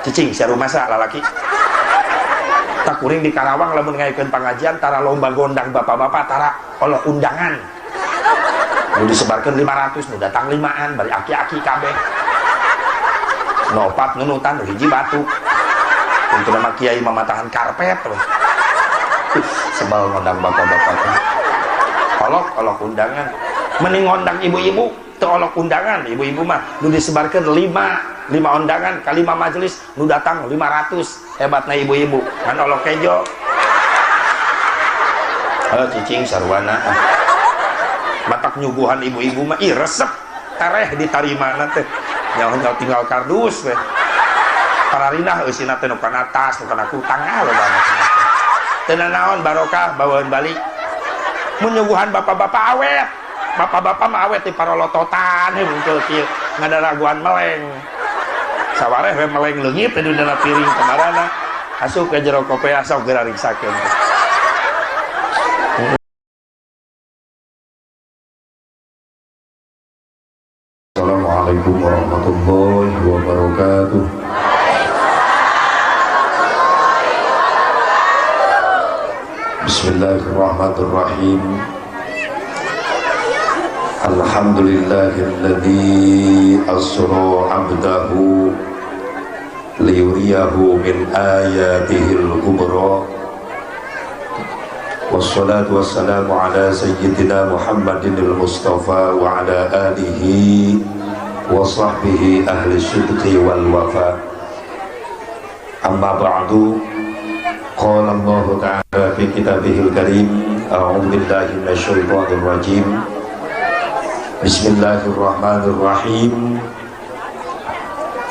Cicing sia rumasa lalaki. Tak kuring di Karawang lamun ngayakeun pangajian tara lomba gondang bapak-bapak tara olok undangan. Nu disebarkeun 500 nu datang 5an bari aki-aki kabeh. Nu opat nunutan nu hiji batu. Untuna mah kiai mamatahan karpet we. Sebal ngondang bapak-bapak. Olok-olok undangan. Mending ngondang ibu-ibu teu olok undangan, ibu-ibu mah nu disebarkeun 5 undangan ka 5 majelis nu datang 500. Hebatna ibu-ibu kan olok kejo. Heuh cicing sarwana. Matak nyuguhan ibu-ibu mah ih resep tereh ditarimana teh. Nyaho-nyaho tinggal kardus we. Pararinah eusina teh nu kana tas, nu kana kutang ah loba mah. Teu nanaon barokah bawaeun balik. Mun nyuguhan bapak-bapak awet. Bapak-bapak mah awet di parolototan heuh hungkul kieu ngadaraguan meleng. Sawareh we meleng leungit di dina piring kamarana. Asup ka jero kopea sok geura riksakeun. Assalamualaikum warahmatullahi wabarakatuh. Bismillahirrahmanirrahim. Alhamdulillahilladzi asra 'abdahu liyuriyahu min ayatihil kubra. Wassalatu wassalamu ala sayyidina Muhammadinil Mustafa wa ala alihi wa sahbihi ahli sidqi wal wafa. Amma ba'du. Qala Allah ta'ala fi kitabihil karim, a'udzu billahi minasyaitonir rajim. Bismillahirrahmanirrahim.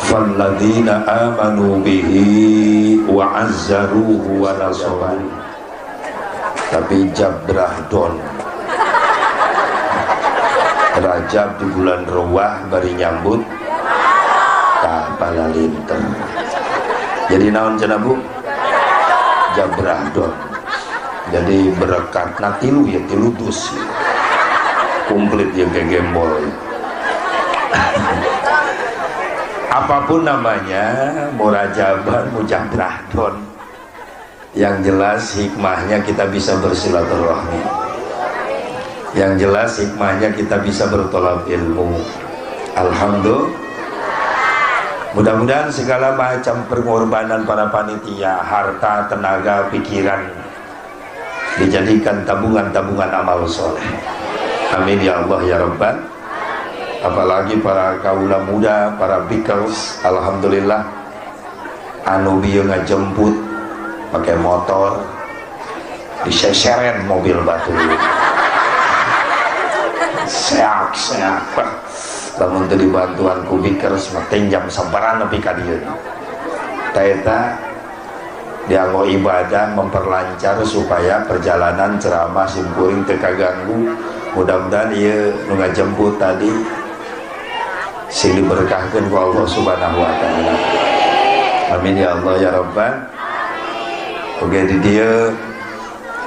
Falladzina amanu bihi wa 'azzaruhu wa nasaruhu. Tapi jabrah don Rajab di bulan Ruwah bari nyambut tah palalinter. Jadi naon cenah Bu? Jabrah don. Jadi berkatna tilu ya, tilu dus. Komplit ya gegembol. Apapun namanya, mau rajaban, mau jabrah don, yang jelas hikmahnya kita bisa bersilaturahmi. Yang jelas hikmahnya kita bisa bertolak ilmu. Alhamdulillah. Mudah-mudahan segala macam pengorbanan para panitia, harta, tenaga, pikiran dijadikan tabungan-tabungan amal soleh. Amin ya Allah ya Rabbal. Apalagi para kaula muda, para bikers, alhamdulillah anu bieu ngajemput pakai motor, diseseren mobil batu. Seak-seak. Lamun teu dibantuan ku bikers mah jam sabaran nepi ka dieu. Ta eta dianggo ibadah memperlancar supaya perjalanan ceramah simkuring teu kaganggu. Mudah-mudahan ieu nu ngajemput tadi sing diberkahkeun ku Allah Subhanahu wa taala. Amin ya Allah ya Rabbal. Oke di dieu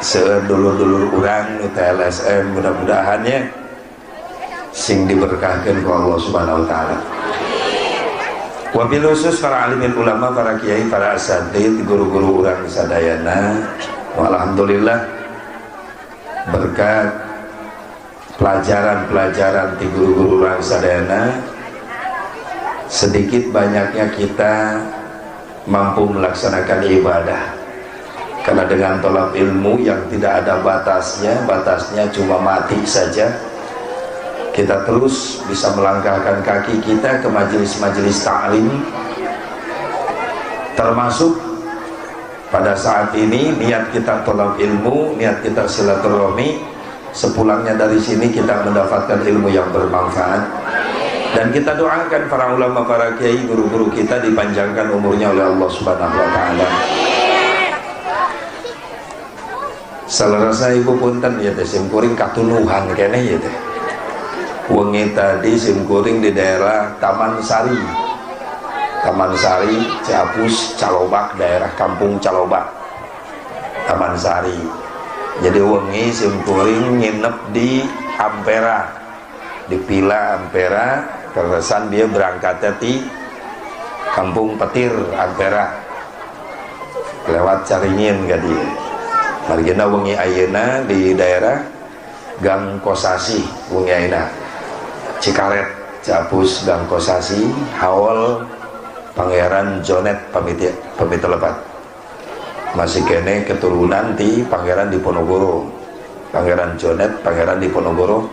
seueur dulur-dulur urang nu TLSM, mudah-mudahan ya sing diberkahkeun ku Allah Subhanahu wa taala. Wabil khusus para alimin ulama, para kiai, para asatid, guru-guru urang sadayana. Alhamdulillah berkat pelajaran-pelajaran di guru-guru urang sadayana, sedikit banyaknya kita mampu melaksanakan ibadah. Karena dengan tolak ilmu yang tidak ada batasnya, batasnya cuma mati saja, kita terus bisa melangkahkan kaki kita ke majelis-majelis ta'lim. Termasuk pada saat ini niat kita tolak ilmu, niat kita silaturahmi. Sepulangnya dari sini kita mendapatkan ilmu yang bermanfaat. Dan kita doakan para ulama, para kiai, guru-guru kita dipanjangkan umurnya oleh Allah Subhanahu wa taala. Salarasa ibu punten ya teh simkuring katunuhan keneh ya teh. Wengi tadi simkuring di daerah Taman Sari. Taman Sari, Ciapus, Calobak, daerah kampung Calobak. Taman Sari. Jadi wengi simkuring nginep di Ampera. Di Pila Ampera, keresan dia berangkatnya di Kampung Petir Ampera lewat Caringin ka dieu. Margina wengi ayeuna di daerah Gang Kosasi wengi ayeuna. Cikaret Capus Gang Kosasi haul Pangeran Jonet pamit pamit lepat. Masih kene keturunan ti Pangeran Diponegoro. Pangeran Jonet, Pangeran Diponegoro.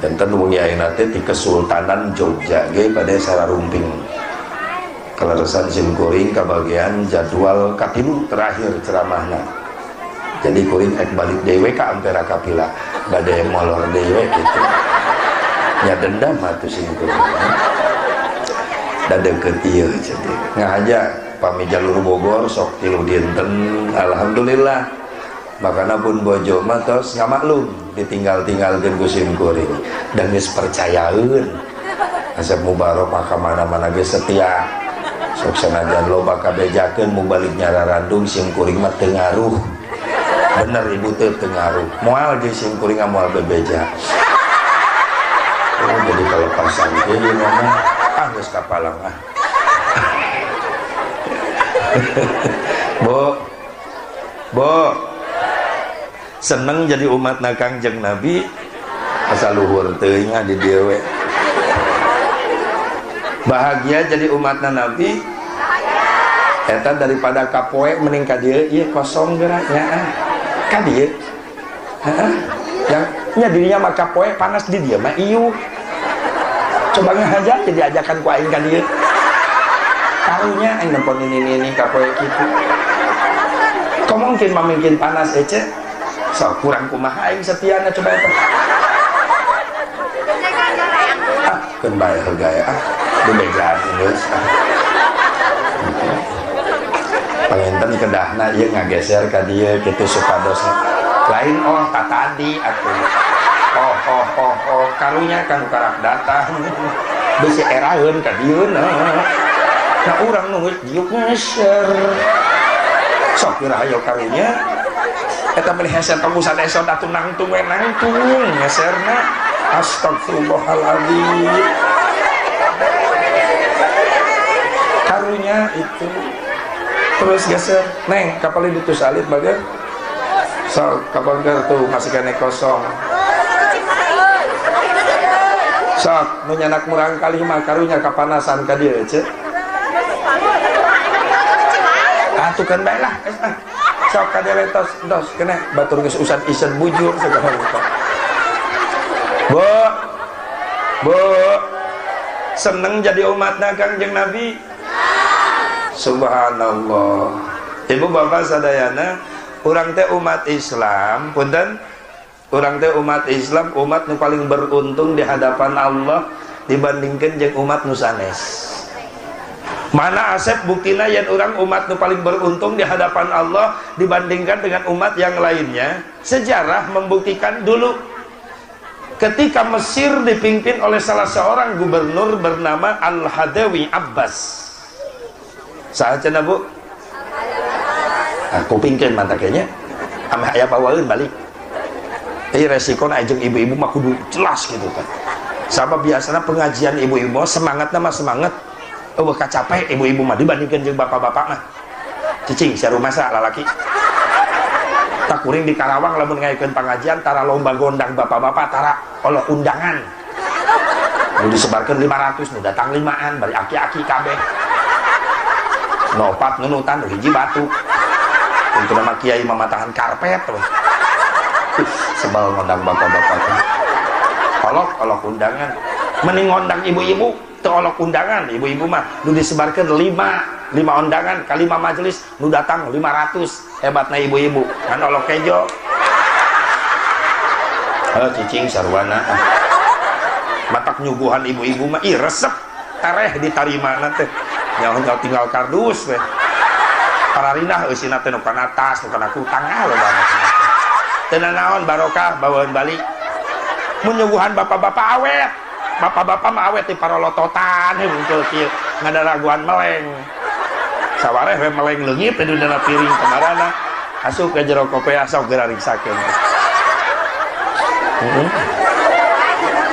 Janten wengi ayeuna teh ti Kesultanan Jogja ge pada sararumping. Kaleresan sim kuring kabagian jadwal katilu terakhir ceramahna. Jadi kuring ek balik dewe ka Ampera Kapila, bade molor dewe gitu. Nya dendam atuh sim kuring. Da deukeut ieu jadi. Ngahaja pami jalur Bogor sok tilu dinten, alhamdulillah. Makana pun bojo mah tos ngamaklum ditinggal-tinggalkeun ku sim kuring. Dan geus percayaeun. Asep Mubarok mah ka mana-mana geus setia. Sok sanajan loba kabejakeun mu balik nyararandung sim kuring mah teu ngaruh. Bener ibu teh teu ngaruh. Moal ge sim kuring moal bebeja. Oh, jadi kalepasan ge ieu mah ah geus kapalang ah. Bu. Bu. Seneng jadi umat na Kangjeng Nabi asa luhur teuing ah di dieu we. Bahagia jadi umatna Nabi eta daripada kapoe mending ka dieu ieu kosong geura nya ah ka dieu heeh yang nya dirinya mah kapoe panas di dieu mah ieu coba ngahaja jadi ajakan ku aing ka dieu karunya aing nempon ini kapoe kitu kok mungkin mamingkin panas ece sok kurang kumaha aing setiana coba eta ah keun bae heula ah dibejaan geus ah. Panginten kedahna ieu ngageser ka dieu kitu supados lain oh tatadi atuh oh oh oh oh karunya kan karak datang bisi eraeun ka dieu nah urang nu geus diuk ngeser sok geura hayo karunya eta mah hese tembusan esot atuh nangtung we nangtung ngeserna astagfirullahaladzim karunya itu terus geser neng kapal itu salit bagian so kapal tuh masih kene kosong sok nu nyanak murang kali mah karunya kapanasan ka dieu ce atuh kan bae lah sok ka dieu tos tos kene batur geus usan isen bujur segala rupa. Bu bu seneng jadi umatna Kangjeng Nabi. Subhanallah. Ibu bapak sadayana, urang teh umat Islam, punten? Urang teh umat Islam, umat nu paling beruntung di hadapan Allah dibandingkan jeung umat nu sanes. Mana Asep buktina yen urang umat nu paling beruntung di hadapan Allah dibandingkan dengan umat yang lainnya? Sejarah membuktikan dulu ketika Mesir dipimpin oleh salah seorang gubernur bernama Al-Hadawi Abbas. Saha cenah Bu? Aku pingkeun mantaknya. Ameh aya bawaeun balik. Ieu resikona jeung ibu-ibu mah kudu jelas gitu kan. Sabab biasana pengajian ibu-ibu semangatna mah semangat. Eueuh kacape ibu-ibu mah dibandingkeun jeung bapak-bapak mah. Cicing sia rumasa lalaki. Tak kuring di Karawang lamun ngayakeun pengajian tara lomba gondang bapak-bapak tara olok undangan. Nu disebarkeun 500 nu datang 5an bari aki-aki kabeh. Nopat nunutan hiji batu. Untuk nama kiai mamatahan karpet terus. Sebal ngondang bapak-bapak. Olok-olok undangan. Mending ngondang ibu-ibu, teu olok undangan. Ibu-ibu mah nu disebarkeun 5 undangan ka 5 majelis nu datang 500. Hebatna ibu-ibu. Kan olok kejo. Heuh cicing sarwana. Matak nyuguhan ibu-ibu mah ih resep tereh ditarimana teh. Nyaho tinggal kardus we. Pararinah eusina teh nu kana tas, nu kana kutang ah loba mah. Teu nanaon barokah bawaeun balik. Mun nyuguhan bapak-bapak awet. Bapak-bapak mah awet di parolototan heuh kieu ngadaraguan meleng. Sawareh we meleng leungit di dina piring kamarana. Asup ka jero kopea sok geura riksakeun.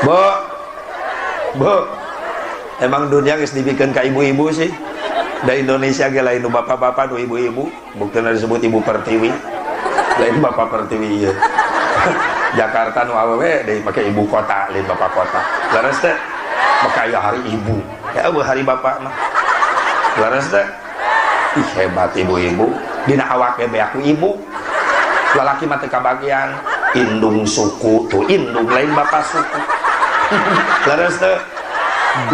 Bu. Bu. Emang dunia geus dibikeun ka ibu-ibu sih. Da Indonesia ge lain nu bapak-bapak nu ibu-ibu, buktina disebut Ibu Pertiwi. Lain Bapak Pertiwi ieu. Jakarta nu awewe deui pake ibu kota, lain bapak kota. Leres teh? Maka aya hari ibu. Ya eueuh hari bapak mah. Leres teh? Ih hebat ibu-ibu. Dina awak ge beak ku ibu. Lalaki mah teu kabagian. Indung suku tuh indung lain bapak suku. Leres teh?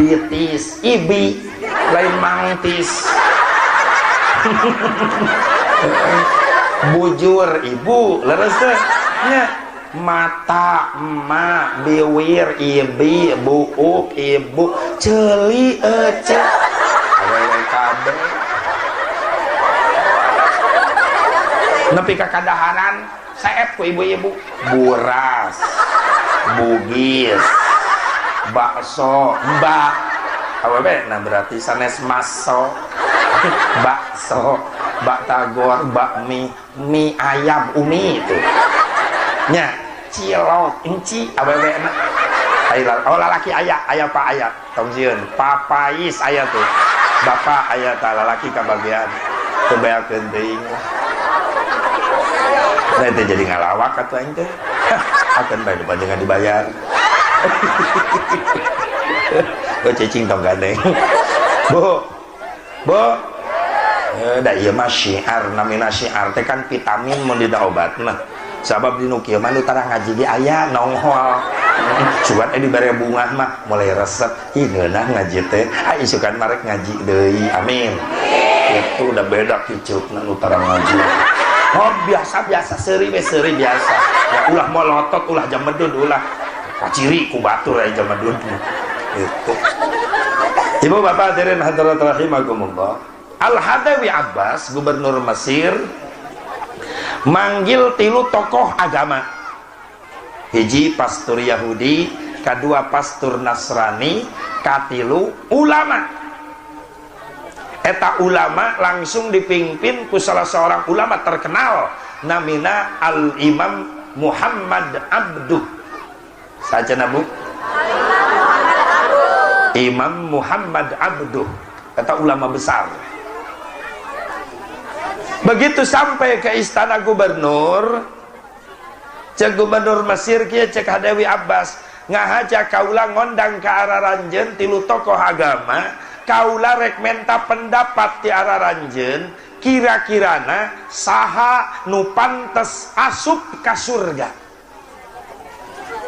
Bitis ibi lain mangtis. Bujur ibu leres teh nya. Mata emak, biwir ibi, buuk ibu, ceuli ece awewe kabeh. Nepi ka kadaharan seep ku ibu-ibu, buras, bugis, bakso, mbak awewe. Nah berarti sanes maso. Bakso, bak tagor, bakmi, mie ayam umi itu nya, cilok enci awewe na. Oh lalaki aya, aya pak aya tong sieun, papais aya tuh bapak aya tah lalaki kabagian teu beakeun teuing lah. Nah itu jadi ngalawak atuh aing teh. Akan bae panjenengan dibayar. Oh cicing tong gandeng. Bu. Bu. Da ieu mah syiar, namina syiar teh kan vitamin mun dina obat mah. Sabab di nu kieu mah nu tara ngaji ge aya nongol. Sugan dibere bunga mah mulai resep. Ih ngeunah ngaji teh. Ah isukan marek ngaji deui. Amin. Itu udah beda kiceupna nu tara ngaji. Oh biasa-biasa seuri we seuri biasa. Ya ulah molotot, ulah jamedud, ulah kaciri ku batur aya jamedud. Itu. Ibu bapak hadirin hadirat rahimakumullah. Al-Hadawi Abbas, gubernur Mesir, manggil tilu tokoh agama. Hiji pastor Yahudi, kadua pastor Nasrani, katilu ulama. Eta ulama langsung dipimpin ku salah seorang ulama terkenal namina Al-Imam Muhammad Abduh. Saja bu? Imam Muhammad Abduh, eta ulama besar. Begitu sampai ke istana gubernur, cek gubernur Mesir kieu cek Hadawi Abbas, ngahaja kaula ngondang ka araranjeun tilu tokoh agama, kaula rek menta pendapat ti araranjeun, kira-kirana saha nu pantes asup ka surga.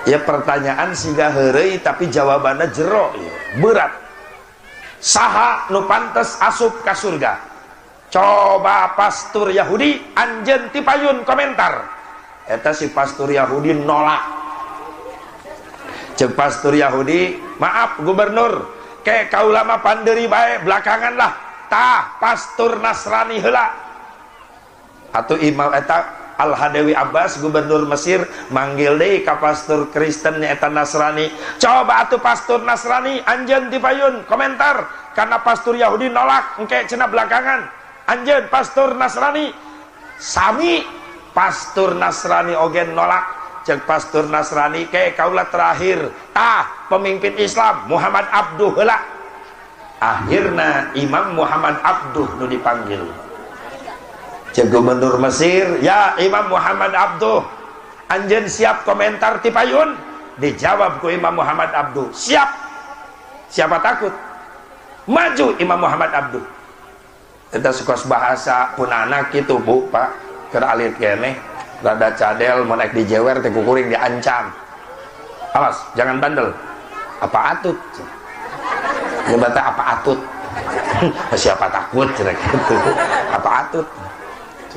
Ya pertanyaan siga heureuy tapi jawabanna jero ya, berat. Saha nu pantes asup ka surga? Coba pastur Yahudi anjeun ti payun komentar. Eta si pastur Yahudi nolak. Cek pastur Yahudi, maaf gubernur, ke kaula mah pandeuri bae belakangan lah. Tah pastur Nasrani heula. Atuh imam eta Al-Hadawi Abbas gubernur Mesir manggil deui ka pastur Kristen eta Nasrani. Coba atuh pastur Nasrani anjeun ti payun komentar karena pastur Yahudi nolak engke cenah belakangan. Anjeun pastur Nasrani sami pastur Nasrani oge nolak. Cek pastur Nasrani ke kaula terakhir tah pemimpin Islam Muhammad Abduh heula. Akhirna Imam Muhammad Abduh nu dipanggil. Cek gubernur Mesir, ya Imam Muhammad Abduh, anjeun siap komentar ti payun? Dijawab ku Imam Muhammad Abduh, siap. Siapa takut? Maju Imam Muhammad Abduh. Eta sukos bahasa punana kitu Bu Pak, keur alit keneh rada cadel mun ek dijewer teh kukuring diancam. Awas, jangan bandel. Apa atut? Nyebat apa atut? Siapa takut cenah kitu. Apa atut?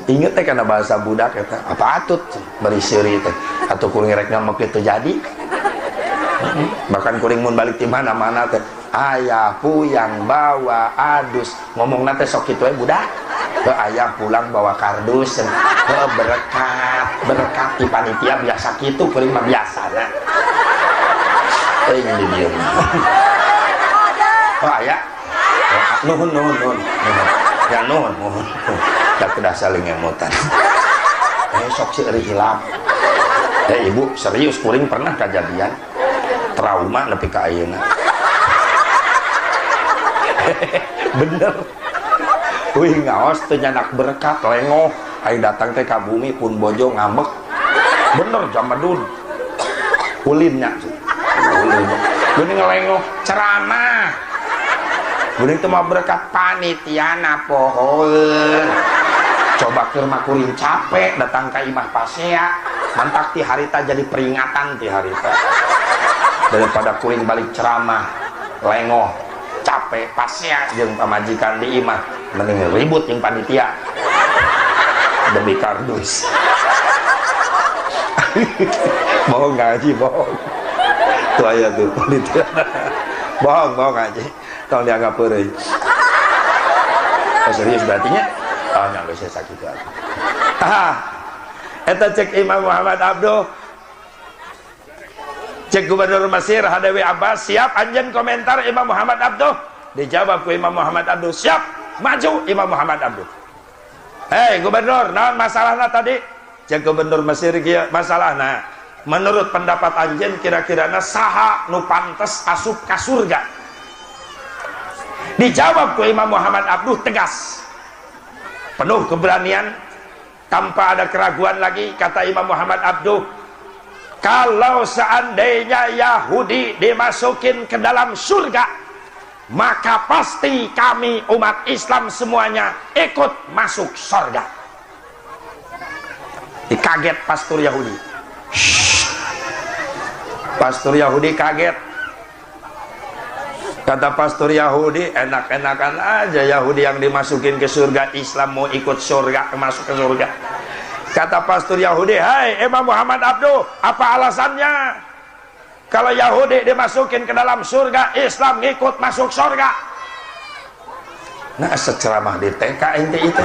Ingat teh kana bahasa budak eta, apa atut bari seuri teh. Atuh kuring rek ngambek teu jadi. Bahkan kuring mun balik ti mana-mana teh ayah puyang bawa adus, ngomongna teh sok kitu we budak. Heuh ayah pulang bawa kardus, heuh berkat, berkat di panitia biasa kitu kuring mah biasana. Teuing di dieu. Oh aya. Nuhun nuhun nuhun. Ya nuhun nuhun. Da kedah saling ngemutan. Sok seueur hilap. Ibu serius kuring pernah kejadian trauma nepi ka ayeuna. Bener. Wih ngaos teu nyanak berkat lengoh. Aing datang teh ka bumi pun bojo ngambek. Bener jamadun. Ulinnya. Ulin. Geuning lengoh ceramah. Geuning teu mah berkat panitiana pohoeun. Coba keur mah kuring capek datang ka imah pasea. Mantak ti harita jadi peringatan ti harita. Daripada kuring balik ceramah lengoh capek pasea jeung pamajikan di imah mending ribut jeung panitia demi kardus. Bohong ngaji, bohong. Tuh aya tuh panitia. Bohong, bohong ngaji. Tong dianggap peureuy. Oh, serius berarti nya? Oh, nya geus sakitu atuh. Tah. Eta cek Imam Muhammad Abduh. Cek Gubernur Mesir Hadawi Abbas, siap anjeun komentar Imam Muhammad Abduh? Dijawab ku Imam Muhammad Abduh, siap. Maju Imam Muhammad Abduh. Hei gubernur, naon masalahna tadi? Cek Gubernur Mesir kieu masalahna. Menurut pendapat anjeun kira-kirana saha nu pantes asup ka surga? Dijawab ku Imam Muhammad Abduh tegas. Penuh keberanian, tanpa ada keraguan lagi, kata Imam Muhammad Abduh, kalau seandainya Yahudi dimasukin ke dalam surga, maka pasti kami umat Islam semuanya ikut masuk surga. Dikaget pastor Yahudi. Shhh. Pastor Yahudi kaget. Kata pastor Yahudi, enak-enakan aja Yahudi yang dimasukin ke surga, Islam mau ikut surga, masuk ke surga. Kata pastor Yahudi, hai Imam Muhammad Abduh, apa alasannya? Kalau Yahudi dimasukin ke dalam surga, Islam ngikut masuk surga. Nah, seceramah di TK ente itu.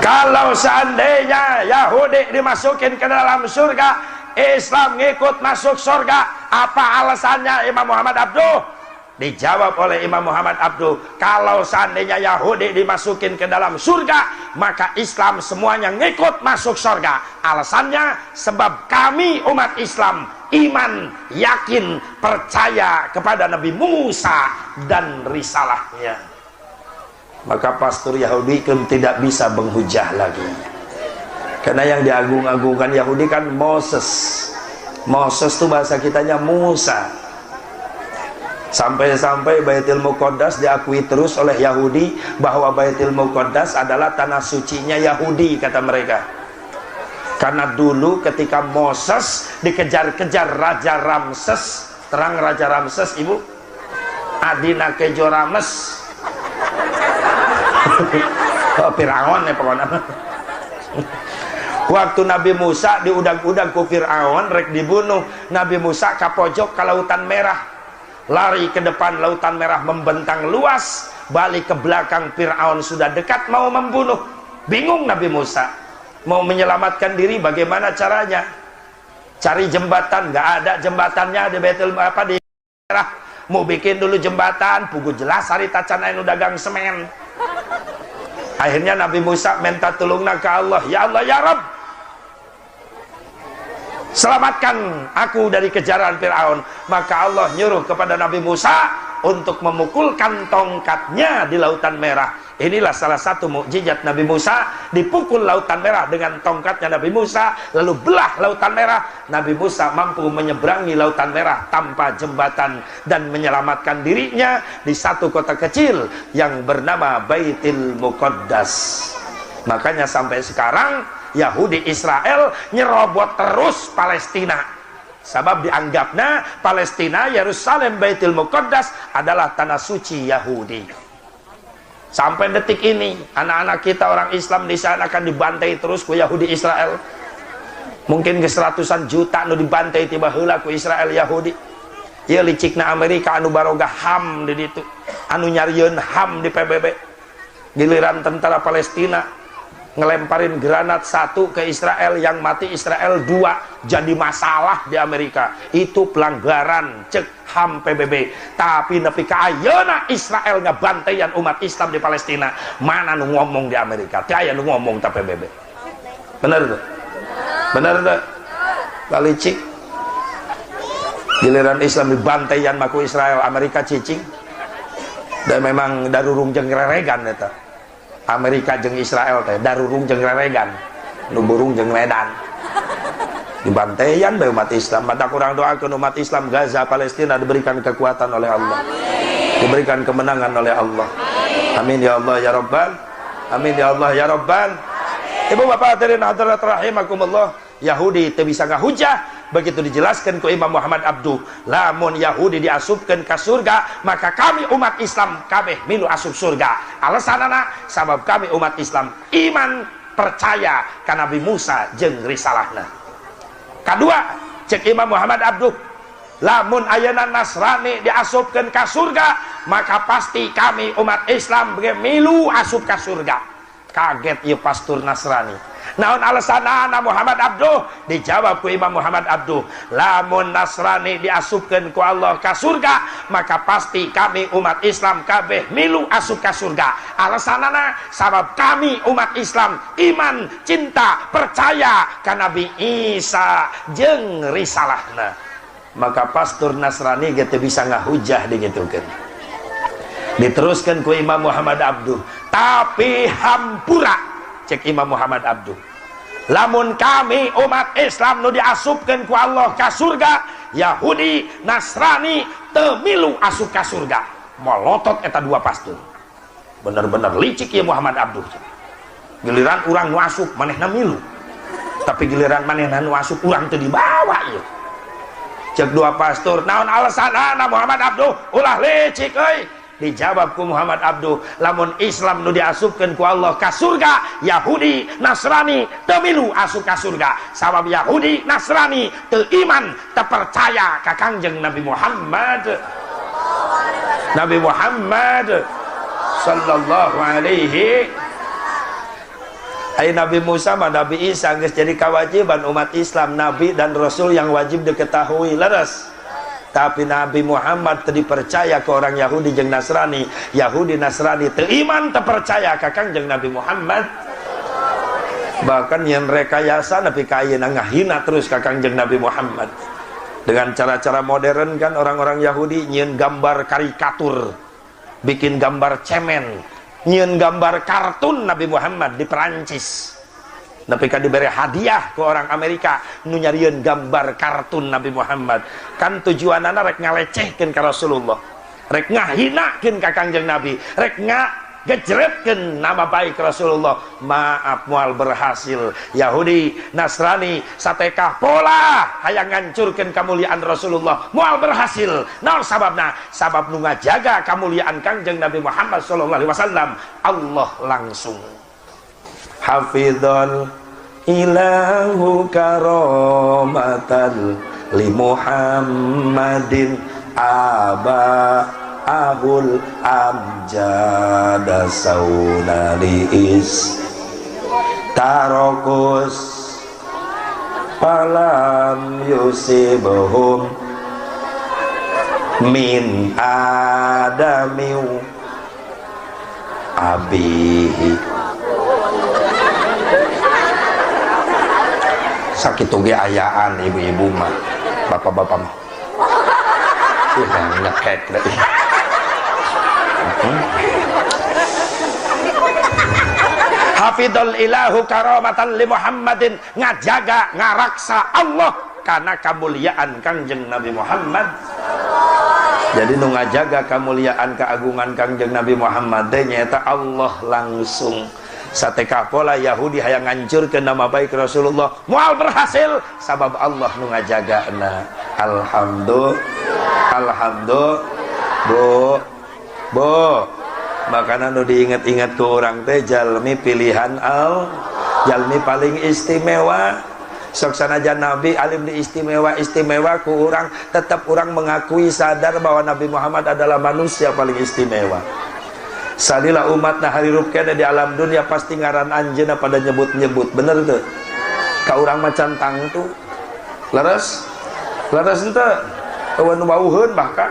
Kalau seandainya Yahudi dimasukin ke dalam surga, Islam ngikut masuk surga, apa alasannya Imam Muhammad Abduh? Dijawab oleh Imam Muhammad Abduh, kalau seandainya Yahudi dimasukin ke dalam surga, maka Islam semuanya ngikut masuk surga. Alasannya sebab kami umat Islam iman, yakin, percaya kepada Nabi Musa dan risalahnya. Maka pastor Yahudi kan tidak bisa menghujah lagi. Karena yang diagung-agungkan Yahudi kan Moses. Moses itu bahasa kitanya Musa. Sampai-sampai Baitul Muqaddas diakui terus oleh Yahudi bahwa Baitul Muqaddas adalah tanah sucinya Yahudi, kata mereka. Karena dulu ketika Moses dikejar-kejar Raja Ramses, terang Raja Ramses ibu, Adina Kejo Rames. Oh, Fir'aun ya pokoknya. Waktu Nabi Musa diudang-udang ku Fir'aun rek dibunuh, Nabi Musa ka pojok ke Lautan Merah. Lari ke depan, Lautan Merah membentang luas, balik ke belakang Fir'aun sudah dekat mau membunuh. Bingung Nabi Musa, mau menyelamatkan diri bagaimana caranya? Cari jembatan, nggak ada jembatannya di Baitul apa di Merah. Mau bikin dulu jembatan, pugu jelas hari tacan anu dagang semen. Akhirnya Nabi Musa minta tolongna ke Allah, ya Allah ya Rabb, selamatkan aku dari kejaran Fir'aun. Maka Allah nyuruh kepada Nabi Musa untuk memukulkan tongkatnya di Lautan Merah. Inilah salah satu mukjizat Nabi Musa, dipukul Lautan Merah dengan tongkatnya Nabi Musa, lalu belah Lautan Merah. Nabi Musa mampu menyeberangi Lautan Merah tanpa jembatan dan menyelamatkan dirinya di satu kota kecil yang bernama Baitul Muqaddas. Makanya sampai sekarang Yahudi Israel nyerobot terus Palestina. Sebab dianggapnya Palestina, Yerusalem, Baitul Muqaddas adalah tanah suci Yahudi. Sampai detik ini anak-anak kita orang Islam di sana akan dibantai terus ku Yahudi Israel. Mungkin ke seratusan juta nu dibantai tiba heula ku Israel Yahudi. Ieu licikna Amerika anu baroga HAM di ditu, anu nyarieun HAM di PBB. Giliran tentara Palestina Ngelemparin granat 1 ke Israel, yang mati Israel 2, jadi masalah di Amerika. Itu pelanggaran cek HAM PBB. Tapi nepi ka ayeuna Israel ngabantaian umat Islam di Palestina, mana nu ngomong di Amerika? Teu aya nu ngomong ta PBB. Bener tuh? Bener tuh? Kalicik. Giliran Islam dibantaian maku Israel, Amerika cicing. Dan memang darurung jeung reregan eta. Amerika jeung Israel teh darurung jeung reregan, nu burung jeung medan. Dibantaian bae umat Islam. Mata kurang doakeun umat Islam Gaza, Palestina diberikan kekuatan oleh Allah. Diberikan kemenangan oleh Allah. Amin ya Allah ya Rabbal. Amin ya Allah ya Rabbal. Ibu bapak hadirin hadirat rahimakumullah. Yahudi teu bisa ngahujah. Begitu dijelaskan ku Imam Muhammad Abduh, lamun Yahudi diasupkeun ka surga, maka kami umat Islam kabeh milu asup surga. Alasanana sabab kami umat Islam iman percaya ka Nabi Musa jeung risalahna. Kadua, cek Imam Muhammad Abduh, lamun ayeuna Nasrani diasupkeun ka surga, maka pasti kami umat Islam milu asup ka surga. Kaget ieu pastur Nasrani. Naon alasanana Muhammad Abduh? Dijawab ku Imam Muhammad Abduh, lamun Nasrani diasupkeun ku Allah ka surga, maka pasti kami umat Islam kabeh milu asup ka surga. Alasanana sabab kami umat Islam iman, cinta, percaya ka Nabi Isa jeung risalahna. Maka pastur Nasrani ge teu bisa ngahujah digitukeun. Diteruskan ku Imam Muhammad Abduh, tapi hampura cek Imam Muhammad Abduh, lamun kami umat Islam nu diasupkeun ku Allah ka surga, Yahudi Nasrani teu milu asup ka surga. Molotot eta dua pastur. Bener-bener licik ya Muhammad Abduh. Giliran urang nu asup manehna milu, tapi giliran manehna nu asup urang teu dibawa ieu. Cek dua pastur, naon alasanana Muhammad Abduh? Ulah licik euy. Dijawab ku Muhammad Abduh, lamun Islam nu diasupkeun ku Allah ka surga, Yahudi Nasrani teu milu asup ka surga. Sabab Yahudi Nasrani teu iman, teu percaya ka Kangjeng Nabi Muhammad. Nabi Muhammad sallallahu alaihi. Ai Nabi Musa mah Nabi Isa geus jadi kewajiban umat Islam, nabi dan rasul yang wajib diketahui leres. Tapi Nabi Muhammad teu dipercaya ke orang Yahudi jeung Nasrani. Yahudi Nasrani teu iman, teu percaya ka Kangjeng Nabi Muhammad. Bahkan yang rekayasa nepi ka ayeuna ngahina terus ka Kangjeng Nabi Muhammad. Dengan cara-cara modern kan orang-orang Yahudi nyieun gambar karikatur, bikin gambar cemen, nyieun gambar kartun Nabi Muhammad di Perancis. Nepi ka dibere hadiah ke orang Amerika nu nyarieun gambar kartun Nabi Muhammad. Kan tujuanana rek ngalecehkeun ka Rasulullah, rek ngahinakeun ka Kangjeng Nabi, rek ngagejretkeun nama baik Rasulullah. Maaf moal berhasil. Yahudi Nasrani satekah pola hayang ngancurkeun kamuliaan Rasulullah, moal berhasil. Naon sababna? Sabab nu ngajaga kamuliaan Kangjeng Nabi Muhammad sallallahu alaihi wasallam Allah langsung. Hafidhal ilahu karamatan li Muhammadin aba ahul amjada saunali is tarokus palam yusibhum min adami abihi. Sakitu ge ayaan ibu-ibu mah, bapak-bapak mah. Ih, nyekek deh. Hafidhul ilahu karamatan li Muhammadin, ngajaga ngaraksa Allah karena kemuliaan Kangjeng Nabi Muhammad. Jadi nu ngajaga kemuliaan keagungan Kangjeng Nabi Muhammad teh nyaeta Allah langsung. Satekah pola Yahudi hayang ngancurkeun nama baik Rasulullah, moal berhasil sabab Allah nu ngajagana. Alhamdulillah. Alhamdulillah. Bu. Bu. Makana nu diinget-inget ku urang teh jalmi pilihan al, jalmi paling istimewa. Sok sanajan Nabi alim di istimewa-istimewa ku urang, tetap urang mengakui sadar bahwa Nabi Muhammad adalah manusia paling istimewa. Salila umatna harirup keneh di alam dunia pasti ngaran anjeunna pada nyebut-nyebut. Bener teu? Ka urang mah can tangtu. Leres? Leres henteu? Eueuh nu wauheun bahkan.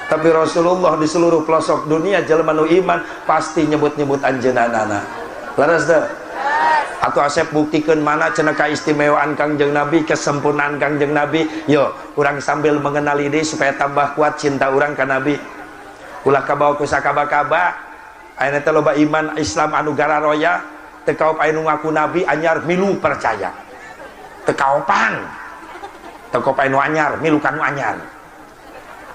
Tapi Rasulullah di seluruh pelosok dunia jelema nu iman pasti nyebut-nyebut anjeunna. Leres teu? Atau Asep buktikeun mana cenah kaistimewaan Kangjeng Nabi, kesempurnaan Kangjeng Nabi. Yo, urang sambil mengenali deui supaya tambah kuat cinta urang ka Nabi. Ulah kabawa ku sakaba-kaba. Ayeuna teh loba iman Islam anu gararoya, teu kaop aya nu ngaku Nabi anyar milu percaya. Teu kaopan. Teu kaop aya nu anyar milu ka nu anyar.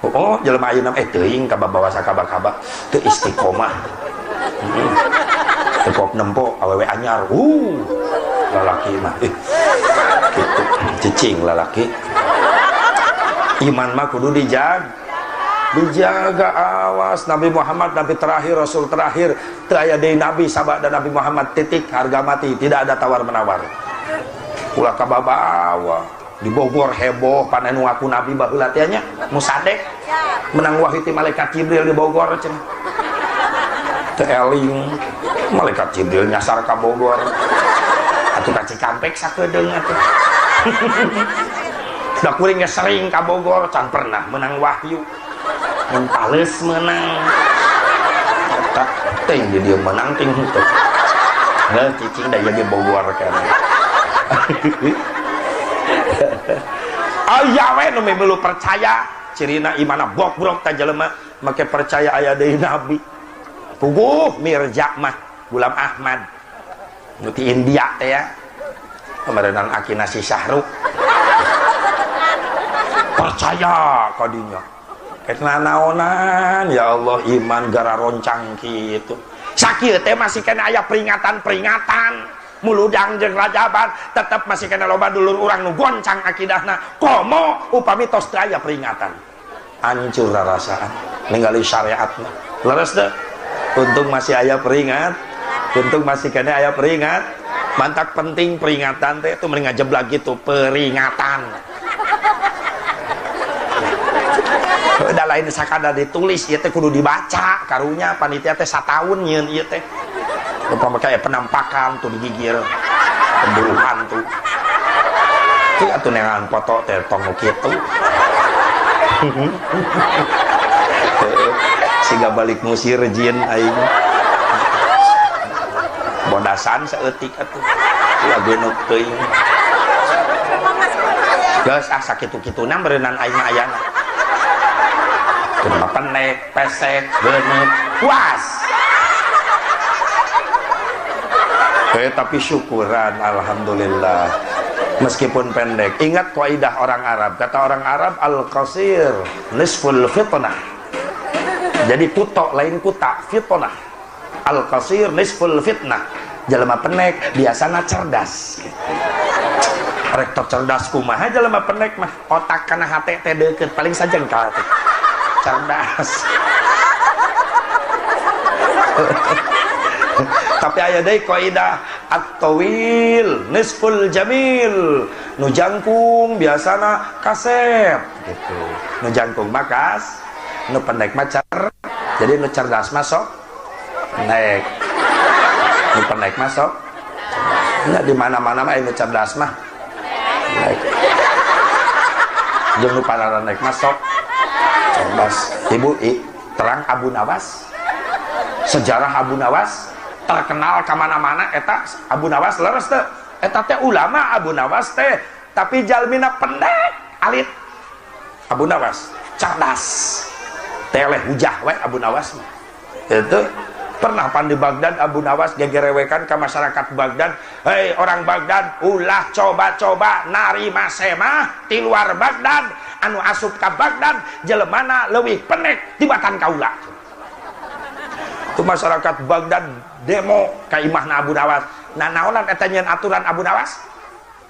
Oh, jelema ayeuna teuing kababawa sakaba-kaba, teu istiqomah. Teu kaop nempo awewe anyar. Lalaki mah gitu, cicing lalaki. Iman mah kudu dijaga. Dijaga, awas. Nabi Muhammad nabi terakhir, rasul terakhir, teu aya deui nabi sabada Nabi Muhammad, titik, harga mati, tidak ada tawar menawar. Ulah kababawa di Bogor heboh pan anu ngaku nabi baheula teh nya, Musadek menang wahyu ti malaikat Jibril di Bogor cenah. Teu eling malaikat Jibril nyasar ka Bogor atuh ka Cikampek sakedeung atuh. Da kuring ge sering ka Bogor can pernah menang wahyu. Mun tales menang tak ting di dia menang ting henteu. Heuh cicing da ieu ge Bogor kan. Aya we nu milu percaya cirina imana bok-brok ta jelema make percaya aya deui nabi. Puguh Mirza mah Gulam Ahmad nu ti India teh ya. Kemarenan akina si Syahrukh. Percaya kadinya. Karena naonan ya Allah iman gara roncang gitu. Sakieu teh masih kena aya peringatan-peringatan. Muludang jeung rajaban tetep masih kena loba dulur urang nu goncang akidahna. Komo upami tos teu aya peringatan. Hancur rarasaan ningali syariatna. Leres teu? Untung masih aya peringat. Untung masih kena aya peringat. Mantak penting peringatan teh itu mending ngajeblak gitu peringatan. Udah lain sakada ditulis ieu teh kudu dibaca karunya panitia teh sataun nyieun ieu teh. Upama kayak penampakan tuh digigir pemburu hantu. Teu atuh neangan foto teh tong nu kitu. Siga balik ngusir jin aing. Bodasan saeutik atuh. Ulah geuneup teuing. Geus ah sakitu-kituna meureunnan aing mah ayana. Kumaha pendek, pesek, geuneup, puas. Tapi syukuran alhamdulillah. Meskipun pendek. Ingat kaidah orang Arab. Kata orang Arab al-qasir nisful fitnah. Jadi kutok lain kuta, fitnah. Al-qasir nisful fitnah. Jelema pendek biasana cerdas gitu. Rek cerdas kumaha jelema pendek mah otak kana hate teh deukeut paling sajengkal teh. Cerdas. Tapi aya deui kaidah at-tawil nisful jamil. Nu jangkung biasana kasep gitu. Nu jangkung mah kas, nu pendek mah cer. Jadi nu cerdas mah sok pendek. Nu pendek mah sok. Nya di mana-mana mah nu cerdas mah pendek. Jeung nu pararendek mah sok cerdas. Ibu terang Abu Nawas. Sejarah Abu Nawas terkenal ka mana-mana eta Abu Nawas leres teu? Eta teh ulama Abu Nawas teh, tapi jalmina pendek alit. Abu Nawas cerdas. Teleh hujah we Abu Nawas mah. Itu pernah pan di Baghdad Abu Nawas gegerewekan ka masyarakat Baghdad, "Hei orang Baghdad, ulah coba-coba narima semah ti luar Baghdad, anu asup ka Baghdad jelemana leuwih pendek tibatan kaula." Itu masyarakat Baghdad demo ka imahna Abu Nawas. Nah naonan eta nyeun aturan Abu Nawas?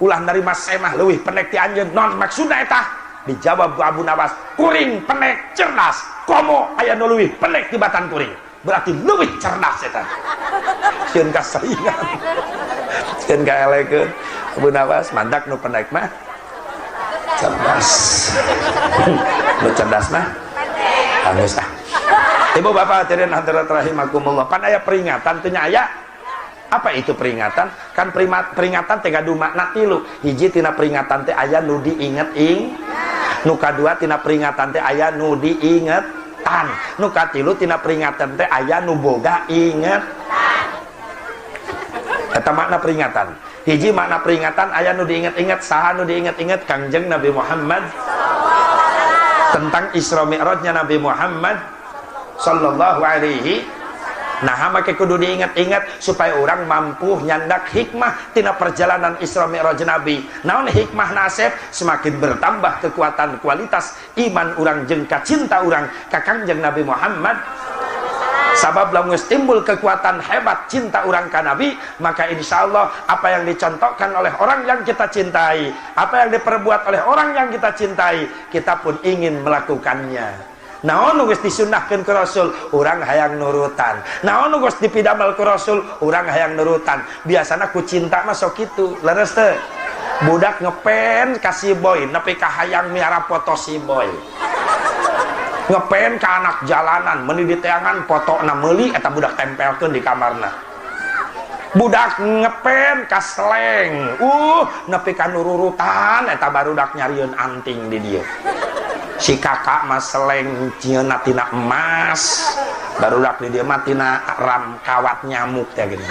Ulah narima semah leuwih pendek ti anjeun. Naon maksudna eta? Dijawab ku Abu Nawas, kuring pendek cerdas, komo aya nu leuwih pendek tibatan kuring. Berarti leuwih cerdas eta. Sieun kasaingan. Sieun kaelekeun. Abu Nawas mandak nu pendek mah cerdas. Nu cerdas mah halus ah. Ibu bapak hadirin hadirat rahimakumullah, pan aya peringatan teh nya aya. Apa itu peringatan? Kan peringatan teh gaduh makna tilu. Hiji, tina peringatan teh aya nu diinget ing. Nu kadua, tina peringatan teh aya nu diingetan. Nu katilu, tina peringatan teh aya nu boga inget. Eta makna peringatan. Hiji, makna peringatan aya nu diinget-inget. Saha nu diinget-inget? Kangjeng Nabi Muhammad, tentang Isra Mi'rajnya Nabi Muhammad sallallahu alaihi. Nah, make kudu diingat-ingat supaya orang mampu nyandak hikmah tina perjalanan Isra Mi'raj Nabi. Naon hikmah nasib? Semakin bertambah kekuatan kualitas iman orang jeung cinta orang ka Kangjeng Nabi Muhammad. Sabab lamun timbul kekuatan hebat cinta orang ka Nabi, maka insya Allah apa yang dicontohkan oleh orang yang kita cintai, apa yang diperbuat oleh orang yang kita cintai, kita pun ingin melakukannya. Naon nu geus disunahkeun ku Rasul, urang hayang nurutan. Naon nu geus dipidamel ku Rasul, urang hayang nurutan. Biasana ku cinta mah sok kitu, leres teu? Budak ngepen ka si Boy, nepi ka hayang miara foto si Boy. Ngepen ka anak jalanan, meuni diteangan fotona, meuli eta budak, tempelkeun di kamarna. Budak ngepen ka Slank, nepi ka nururutan eta barudak nyarieun anting di dieu. Si kakak mah Slank jieunna tina emas, barudak di dieu mah tina ram kawat nyamuk teh gini.